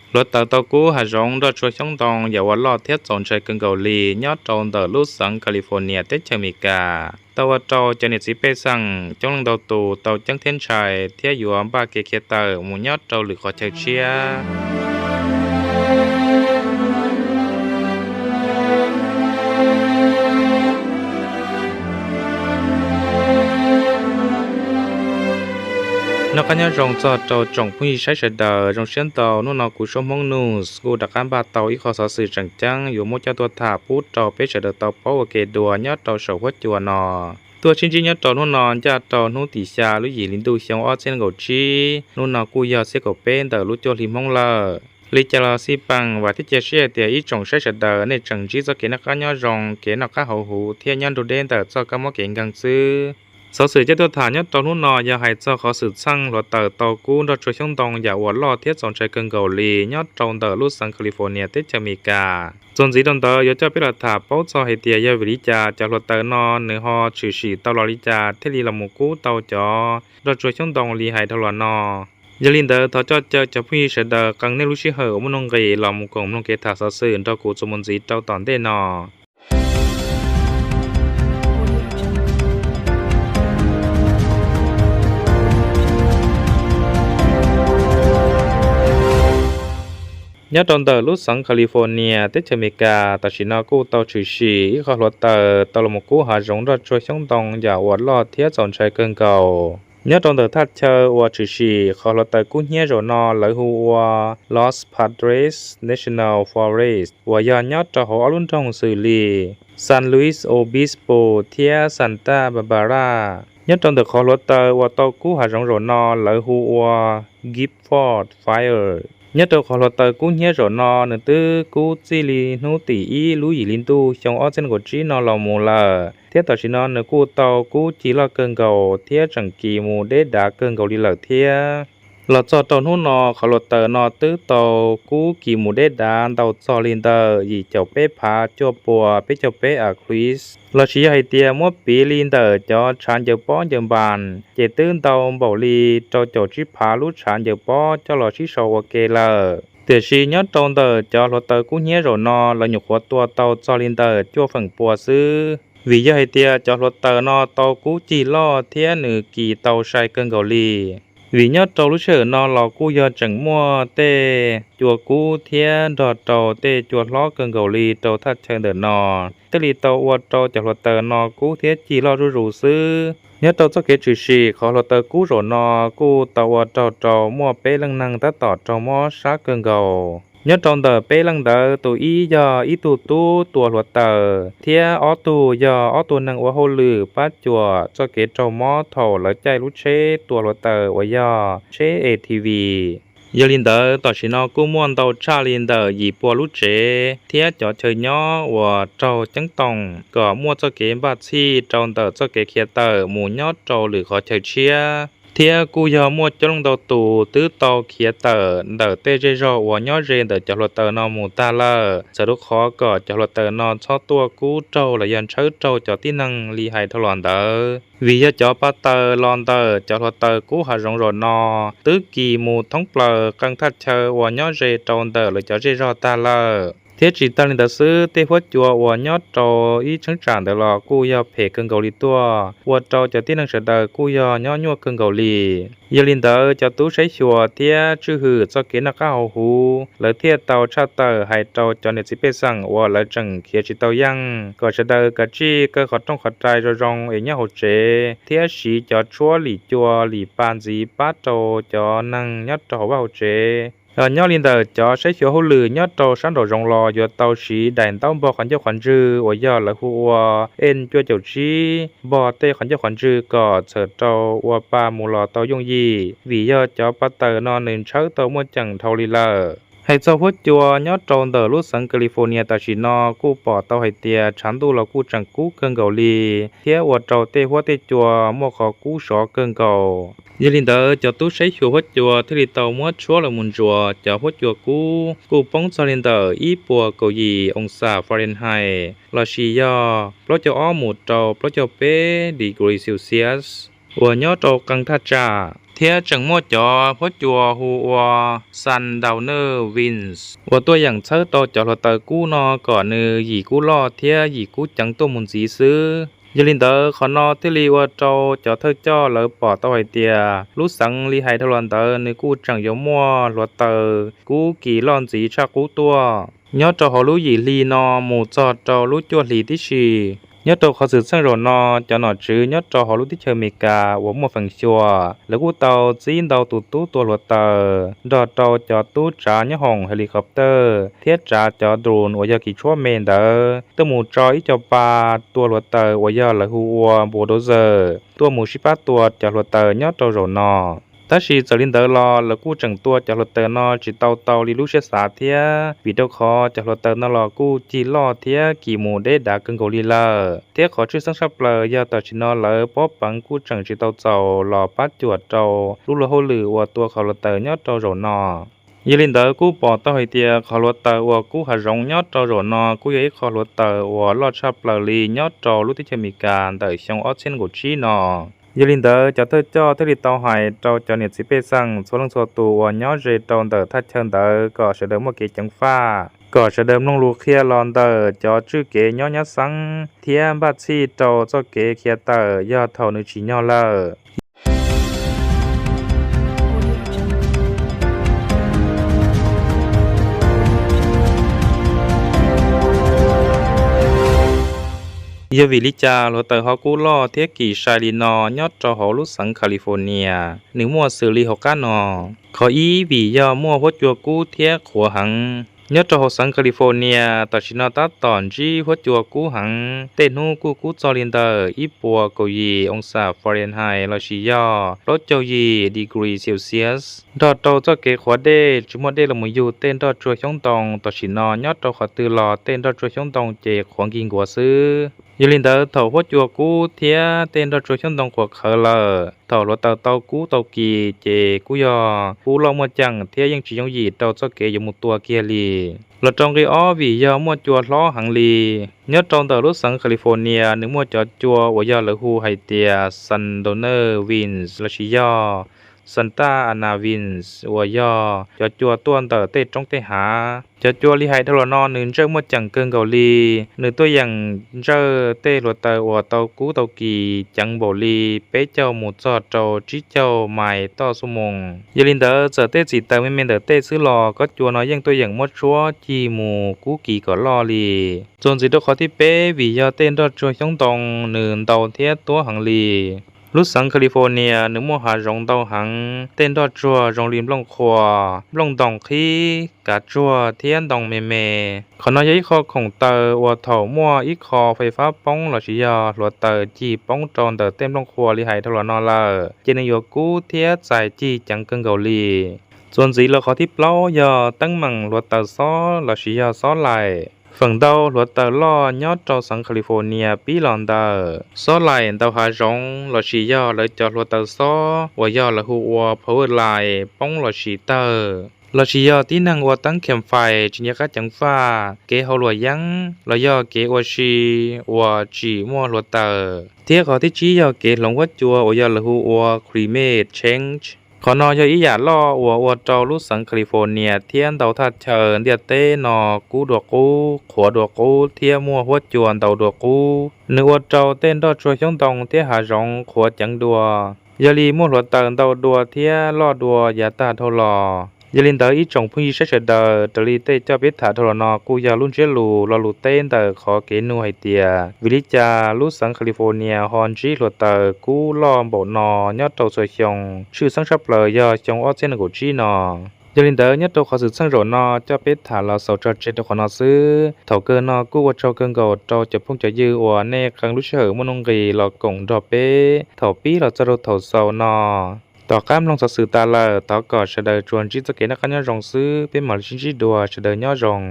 Hluav taws tau kub hav zoov nroj tsuag xyoob ntoo yam uas loj thiab txaus ntshai kawg nkaus li nyob rau ntawm lub xeev California teb chaws Amelikas tau ua rau cov niam txiv pej xeem coob leej ntau tus tau ceeb thiab ntshai thiab yuav npaj kev khiav tawm mus nyob rau lwm qhov chaw tshiab. Noj qab nyob zoo txog rau tsoom phooj ywg saib sawv daws, zoo siab ntau hnub no kuv Suab Hmoob News kuj rov qab npaj tau ib qho xov xwm tseem ceeb yuav muab coj tuaj tham pub rau peb sawv daws tau paub ua ke dua nyob rau saum huab cua no. Tuaj sib ntsib nyob rau hnub no ncaj rau hnub tim xya lub yim hli ntuj xyoo ob txhiab nees nkaum tsib, hnub no kuj yog xiab kaum peb ntawm lub cuaj hli Hmoob lawm. Li cas los xij peem vam thiab cia siab hais tias ib tsoom saib sawv daws nej tseem ntsib txoj kev noj qab nyob zoo, kev noj qab haus huv thiab nyob nrug deb ntawm txoj kab mob kev nkeeg xwb. Xov xwm coj tuaj tham nyob rau hnub no yog hais txog qhov xwm txheej hluav taws tau kub nroj tsuag xyoob ntoo yam uas loj thiab txaus ntshai kawg nkaus li nyob rau ntawm lub xeev California teb chaws Amelikas. Txuas ntxiv rau ntawd yuav coj peb los tham paub txog hais tias yog vim li cas cov hluav taws no nws ho tshwm sim tau los li cas thiaj li los mus kub tau cov nroj tsuag xyoob ntoo li hais dhau los no. Yog li ntawd thov coj caw cov phooj ywg sawv daws qee nej lub sij hawm uas muaj nuj nqis los mus koom mloog kev tham xov xwm nrog kuv txuas mus ntxiv rau tom ntej no. Nyob rau ntawm lub xeev California teb chaws Amelikas tam sim no kuj tau tshwm sim ib qho hluav taws tau los mus kub hav zoov nroj tsuag xyoob ntoo yam uas loj thiab txaus ntshai kawg nkaus. Nyob rau ntawm thaj chaw uas tshwm sim qhov hluav taws kub hnyiab zaum no lawv hu ua Los Padres National Forest uas yog nyob rau hauv ob lub nroog xws li San Luis Obispo thiab Santa Barbara. Nyob rau ntawm qhov hluav taws uas tau kub hav zoov zaum no lawv hu ua Gifford Fire. Nyob rau qhov hluav taws kub hnyiab zaum no nws twb kub txij li hnub tim ib lub yim hli ntuj xyoo ob txhiab nees nkaum tsib no los mus lawm, thiab tam sim no nws kuj tau kub cig loj kawg nkaus thiab tseem kis mus deb dav kawg nkaus li lawm thiab. Los txog rau hnub no qhov hluav taws no twb tau kub kis mus deb dav ntau txog li ntawm yim caum peb phav cuaj puas peb caug peb acres, lossis yog hais tias muab piv li ntawm cov tshav ncaws pob ncaws npas ces twb ntau npaum li rau caum tsib phav lub tshav ncaws pob coj los sib sau ua ke lawm. Tiam sis nyob rau ntawm cov hluav taws kub hnyiab zaum no lawv nyuam qhuav tua tau txog li ntawm cuaj feem pua xwb, vim yog hais tias cov hluav taws no tau kub cig loj thiab nws kis tau sai kawg nkaus li. Vim nyob rau lub sij hawm no los kuj yog tseem muaj tej cua kub thiab nrog rau tej cua hlob kawg nkaus li rau thaj chaw ntawm no, thiaj li tau ua rau cov hluav taws no kub thiab cig loj zuj zus xwb. Nyob rau txoj kev tshwm sim qhov hluav taws kub zaum no kuj tau ua raug rau muaj peb leej neeg tab tom raug mob sab kawg nkaus. Nyob rau ntawm peb leej ntawd tus ib yog ib tug tub tua hluav taws thiab ob tug yog ob tug neeg ua hauj lwm pab cuam txoj kev raug mob thaum lawv caij lub tsheb tua hluav taws uas yog tsheb A T V. Yog li ntawd tam sim no kuj muaj ntau tshaj li ntawm yim pua lub tsev thiab cov chaw nyob uas raug ceeb toom kom muaj txoj kev npaj txhij rau ntawm txoj kev khiav tawm mus nyob rau lwm qhov chaw tshiab, thiab kuj yog muaj coob leej ntau tus twb tau khiav tawm ntawm tej zej zog uas nyob ze ntawm cov hluav taws no mus tag lawm, txawm rau qhov kom cov hluav taws no txhob tuaj kub raug los yog ntshawb raug cov tib neeg li hais dhau los ntawd. Vim yog cov pa taws los ntawm cov hluav taws kub hav zoov zaum no twb kis mus thoob plaws qee thaj chaw uas nyob ze rau ntawm lawv cov zej zog tag lawm. Thiab tsis tas li ntawd xwb, tej huab cua uas nyob rau ib cheeb tsam ntawd los kuj yog phem kawg nkaus li tuaj, ua rau cov tib neeg sawv daws kuj yog nyob nyuaj kawg nkaus li. Yog li ntawd, cov tub saib xyuas thiab tswj hwm txoj kev noj qab haus huv, lawv thiaj tau tshaj tawm hais rau cov niam txiv pej xeem uas lawv tseem khiav tsis tau yeej kom sawv daws kav tsij kaw qhov rooj qhov rai zoo zoo es nyob hauv tsev, thiab siv cov tshuab lim cua lim pa ntxiv pab rau cov neeg nyob rau hauv vaj hauv tsev. Nyob li ntawm cov saib xyuas hauj lwm nyob rau sab nraum zoov los yuav tau siv daim ntaub npog qhov ncauj qhov ntswg uas yog lawv hu ua N cuaj caum tsib npog tej qhov ncauj qhov ntswg kom txhawm rau ua pa mus los tau yooj yim, vim yog cov pa taws no nws ntshawb tau muaj ceem dhau li lawm. Hais txog huab cua nyob rau ntawm lub xeev California tam sim no kuj pom tau hais tias tshav ntuj los kuj tseem kub kawg nkaus li, thiab ua rau tej huab tej cua muaj qhov kub sov kawg nkaus. Yog li ntawd, cov tub saib xyuas huab cua thiaj li tau muab tshuab los mus ntsuas cov huab cua kub kuj poob txog li ntawm ib puas kaum yim oo xam Fahrenheit lossis yog plaub caug ob mus rau plaub caug peb degree Celsius uas nyob rau qee thaj tsam. thiab tseem muaj cov huab cua hu ua sundowner winds uas tuaj yeem txhawb rau cov hluav taws kub no kom nws yim kub loj thiab yim kub ceev tuaj mus ntxiv xwb. Yog li ntawd qhov no thiaj li ua rau cov thawj coj lawv pom tau hais tias lub xeev li hais dhau los ntawd nws kuj tseem yuav muaj hluav taws kub kis loj ntxiv tshaj qub tuaj nyob rau hauv lub yim hli no mus txog rau lub cuaj hlis tib si. Nyob rau qhov xwm txheej zaum no, cov nom tswv nyob rau hauv lub teb chaws Amelikas uas muaj feem xyuam lawv kuj tau txib ntau tus tub tua hluav taws nrog rau cov tub tsav nyob hoom helicopter thiab tsav cov drone uas yog kis tshuab me ntawd tuaj mus tso ib co pa tua hluav taws uas yog lawv hu ua bulldozer tuaj mus sib pab tua cov hluav taws nyob rau zaum no. Tab sis txawm li ntawd los lawv kuj tseem tua cov hluav taws no tsis tau tau li lub siab xav thiab, vim rau qhov cov hluav taws no los kuj cig loj thiab kis mus deb dav kawg nkaus li lawm. Thiab qhov tshwj xeeb tshaj plaws yog tam sim no lawv pob peev kuj tseem tsis tau txaus los pab cuam rau lub luag hauj lwm uas tua qhov hluav taws nyob rau zaum no. Yog li ntawd kuj pom tau hais tias qhov hluav taws uas kub hav zoov nyob rau zaum no kuj yog ib qho hluav taws uas loj tshaj plaws li nyob rau lub teb chaws Amelikas ntawm xyoo ob txhiab nees nkaum tsib no. Yog li ntawd cov thawj coj thiaj li tau hais rau cov niam txiv pej xeem txhua leej txhua tus uas nyob ze rau ntawm thaj chaw ntawd kom sawv daws muaj kev ceev faj, kom sawv daws mloog lus qhia los ntawm cov tswj kev nyob nyab xeeb thiab npaj txhij rau txoj kev khiav tawm yog thaum nws tsim nyog lawm. Yog vim li cas hluav taws ho kub loj thiab kis sai li no nyob rau hauv lub xeev California? Nws muaj xws li hauv qab no. Qhov ib, vim yog muaj huab cua kub thiab qhuav heev. Nyob rau hauv xeev California tam sim no tab tom ntsib huab cua kub heev, tej hnub kuj kub txog li ntawm ib puas kaum yim oo xas Fahrenheit lossis yog plaub caug yim degree Celsius. Nrog rau txoj kev qhuav dej tsis muaj dej los mus yug tej nroj tsuag xyoob ntoo, tam sim no nyob rau qhov twg los tej nroj tsuag xyoob ntoo ces qhuav nkig nkuav xwb. Yog li ntawd thaum huab cua kub thiab tej nroj tsuag xyoob ntoo qhuav qhawv lawm, thaum hluav taws tau kub tau kis ces kuj yog kub loj muaj ceem thiab yeej tsis yooj yim rau txoj kev yuav mus tua kiag li. Los rau nqi ob, vim yog muaj cua hlob heev li. Nyob rau ntawm lub xeev California nws muaj cov cua uas yog lawv hu hais tias sundowner winds lossis yog Santa Ana winds uas yog cov cua tuaj ntawm tej roob tej hav. Cov cua li hais dhau los no nws ntsawj muaj ceem kawg nkaus li. Nws tuaj yeem ntsawj tej hluav taws uas tau kub tau kis ceev npaum li peb caug mus txog rau tsib caug mais toj xuab moos. Yog li ntawd txawm tej txim taws me me ntawm tej xwb los kob cua no yeej tuaj yeem muab tshuab cig mus kub kis kom loj li. Txuas ntxiv rau qhov thib peb, vim yog tej nroj tsuag xyoob ntoo nws ntau thiab tuab heev li. Lub xeev California nws muaj hav zoov ntau heev, tej nroj tsuag zoo li nplooj qhuav, nplooj ntoos qhib, kav tsuag thiab ntoo me me. Qhov no yog ib qho khoom taws uas thaum muaj ib qho fais fab poob lossis yog hluav taws cig poob rau ntawm tej nplooj qhuav li hais dhau los no lawm ces nws yuav kub thiab txais cig ceev kawg nkaus li. Txuas ntxiv los qhov thib plaub yog teeb meem hluav taws xob lossis yog xob laim. Feem ntau hluav taws loj nyob rau xeev California pib los ntawm xob laim ntau hav zoov lossis yog lawv cov hluav taws xob uas yog lawv hu ua power line poob lossis tawg, lossis yog tib neeg ua teeb campfire tsis nco qab ceev faj, kev hau luam yeeb los yog kev ua si uas tsim muaj hluav taws. Thiab qhov thib tsib yog kev hloov huab cua uas yog lawv hu ua climate change. Qhov no yog ib yam loj uas ua rau lub xeev California thiab ntau thaj chaw ntiaj teb no kub dua qub, qhuav dua qub thiab muaj huab cua ntau dua qub. Nws ua rau tej nroj tsuag xyoob ntoo thiab hav zoov qhuav ceev dua. Yog li muaj hluav taws ntau dua thiab loj dua yav tag dhau los. Yog li ntawd ib tsoom phooj ywg saib sawv daws, raws li tej coj peb tham dhau los no kuj yog lub ntsiab lus lo lus teb ntawm qhov kev nug hais tias vim li cas lub xeev California ho ntsib hluav taws kub loj npaum no nyob rau txhua xyoo, tshwj xeeb tshaj plaws yog xyoo ob txhiab nees nkaum tsib no. Yog li ntawd nyob rau qhov xwm txheej zaum no coj peb tham los xaus tso tseg rau qhov no xwb. Thaum kawg no kuj ua tsaug kawg nkaus rau cov phooj cov ywg uas nej qee lub sij hawm muaj nuj nqis los koom nrog peb thaum pib los txog rau thaum xaus no. Tom qab mloog xov xwm tas lawm, thov kom sawv daws tsuas ntsib txoj kev noj qab nyob zoo xwb, peb mam li sib ntsib dua, sawv daws nyob zoo.